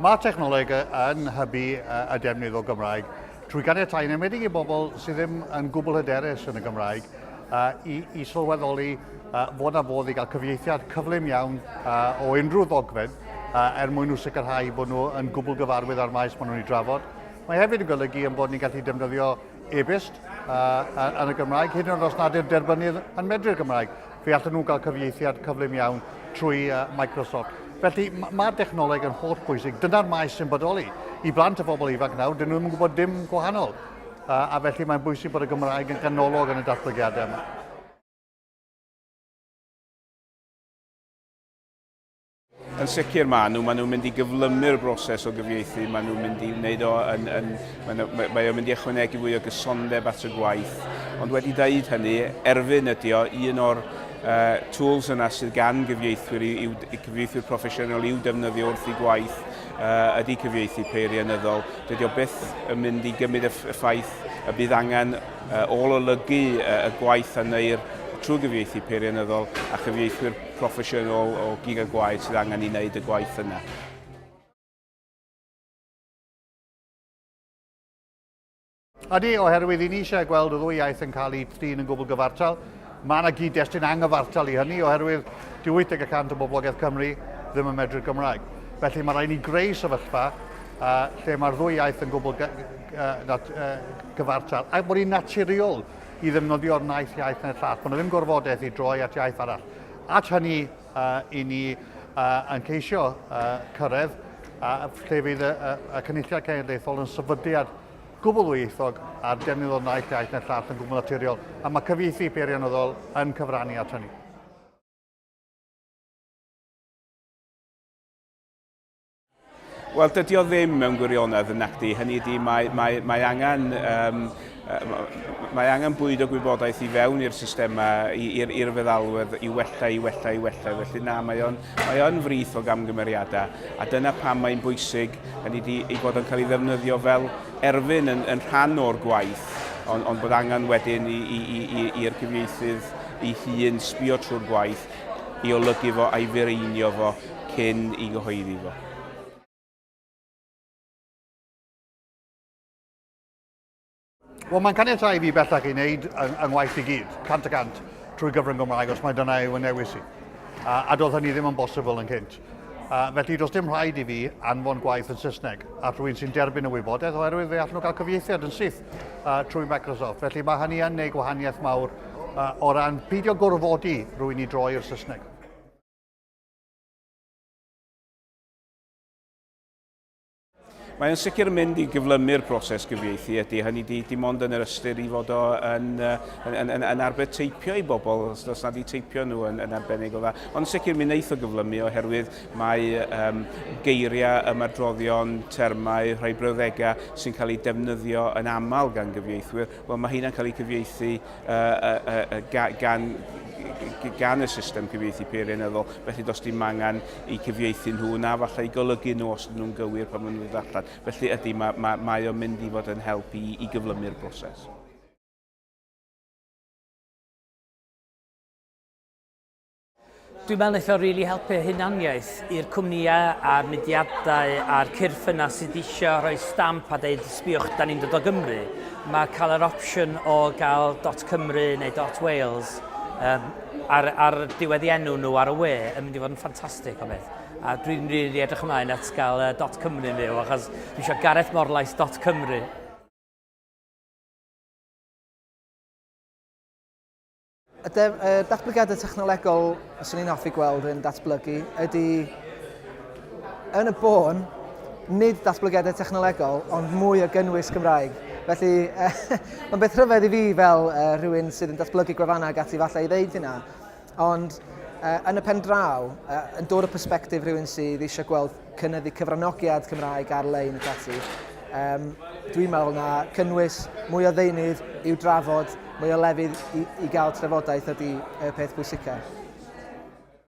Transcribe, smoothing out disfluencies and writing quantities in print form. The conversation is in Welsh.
Mae technoleg yn hybu y defnydd o Gymraeg trwy ganiatáu, yn enwedig i bobl sydd ddim yn gwbl hyderus yn y Gymraeg, i, i sylweddoli fod na fodd i gael cyfieithiad cyflym iawn o unrhyw ddogfen er mwyn nhw sicrhau bod nhw yn gwbl gyfarwydd â'r maes maen nhw'n ei drafod. Mae hefyd yn golygu yn bod ni'n gallu defnyddio e-byst uh, yn y Gymraeg, hyd yn oed os nad yw'r derbynnydd yn medru'r Gymraeg. Fe allan nhw gael cyfieithiad cyflym iawn trwy uh, Microsoft. Felly mae'r dechnoleg yn holl bwysig. Dyna'r maes sy'n bodoli. I blant y bobl ifanc nawr, dyn nhw ddim yn gwybod dim gwahanol. Uh, a felly mae'n bwysig bod y Gymraeg yn ganolog yn y datblygiadau yma. Yn sicr maen nhw, maen nhw'n mynd i gyflymu'r broses o gyfieithu, maen nhw'n mynd i wneud o yn, yn, mae, mae, mae o'n mynd i ychwanegu fwy o gysondeb at y gwaith. Ond wedi dweud hynny, erfyn ydi o, un o'r uh, tools yna sydd gan gyfieithwyr, i, i, cyfieithwyr proffesiynol i'w defnyddio wrth i gwaith uh, ydy cyfieithu peirianyddol. Dydy o byth yn mynd i gymryd y, y ffaith y bydd angen uh, ôl-olygu uh, y gwaith a wneir trwy gyfieithu peirianyddol a chyfieithwyr proffesiynol o gig a gwaed sydd angen i wneud y gwaith yna. Ydy, oherwydd i ni eisiau gweld y ddwy iaith yn cael eu trin yn gwbl gyfartal. Mae yna gyd-destun anghyfartal i hynny, oherwydd dyw 80 y cant o boblogaeth Cymru ddim yn medru'r Gymraeg. Felly mae rhaid ni greu sefyllfa uh, lle mae'r ddwy iaith yn gwbl uh, uh, gyfartal, a bod hi'n naturiol i ddefnyddio'r naill iaith neu'r llall, bod yna ddim gorfodaeth i droi at iaith arall. At hynny, uh, i ni uh, yn ceisio uh, cyrraedd uh, lle fydd y, y, y Cynulliad Cenedlaethol yn sefydliad gwbl ddwyieithog a'r defnydd o'r naill iaith neu'r llall yn gwbl naturiol, a mae cyfieithu peirianyddol yn cyfrannu at hynny. Wel, dydy o ddim mewn gwirionedd yn nacdi. Hynny ydy, mae, mae, mae angen um, mae angen bwyd o gwybodaeth i fewn i'r systemau, i'r i'r feddalwedd, i wella, i wella, i wella. Felly na, mae o'n, mae o'n frith o gamgymeriadau. A dyna pam mae'n bwysig, hynny ydy, ei bod o'n cael ei ddefnyddio fel erfyn yn, yn rhan o'r gwaith, ond, ond bod angen wedyn i'r cyfieithydd ei hun sbio trwy'r gwaith, i olygu fo a'i fireinio fo cyn i gyhoeddi fo. Wel, mae'n caniatáu i fi bellach i wneud yng, yng ngwaith i gyd, 100% trwy gyfrwng Gymraeg, os mae dyna yw y newis i. A, a doedd hynny ddim yn bosibl yn cynt. A, felly does dim rhaid i fi anfon gwaith yn Saesneg at rhywun sy'n derbyn y wybodaeth oherwydd fe allan nhw gael cyfieithiad yn syth uh, trwy Microsoft. Felly mae hynny yn neud gwahaniaeth mawr uh, o ran peidio gorfodi rhywun i droi i'r Saesneg. Mae o'n sicr yn mynd i gyflymu'r broses gyfieithu ydy, hynny di, dim ond yn yr ystyr i fod o yn, yn, yn, yn, yn arbed teipio i bobl, os, os nad i teipio nhw yn, yn arbennig o dda. Ond sicr mi wneith o gyflymu oherwydd mae um, geiriau, ymadroddion, termau, rhai brawddegau sy'n cael eu defnyddio yn aml gan gyfieithwyr, wel mae hynna'n cael eu cyfieithu gan, gan y system cyfieithu peirianyddol, felly does dim angen i cyfieithu nhw na falle i golygu nhw os ydyn nhw'n gywir pan maen nhw'n dod allan. Felly ydy, mae, mae, mae o'n mynd i fod yn help i, i gyflymu'r broses. Dwi'n meddwl wnaeth o rili helpu hunaniaeth i'r cwmnïau a'r mudiadau a'r cyrff yna sydd eisiau rhoi stamp a deud sbiwch, da ni'n dod o Gymru. Mae cael yr opsiwn o gael .cymru neu .wales um, ar, ar diwedd i enw nhw ar y we yn mynd i fod yn ffantastig o beth. A dwi'n rili really edrych ymlaen at gael uh, .cymru yn fyw, achos dwi eisiau Gareth Morlais .cymru. Y de, y datblygiadau technolegol swn i'n hoffi gweld yn datblygu ydy, yn y bôn, nid datblygiadau technolegol, ond mwy o gynnwys Cymraeg. Felly, mae'n beth rhyfedd i fi fel uh, rhywun sydd yn datblygu gwefannau ac ati falle i ddeud hynna, ond uh, yn y pen draw, uh, yn dod o perspectif rhywun sydd eisiau gweld cynyddu cyfranogiad Cymraeg ar-lein ac ati, um, dwi'n meddwl na cynnwys mwy o ddeunydd i'w drafod, mwy o lefydd i, i gael trafodaeth ydy y peth pwysicaf.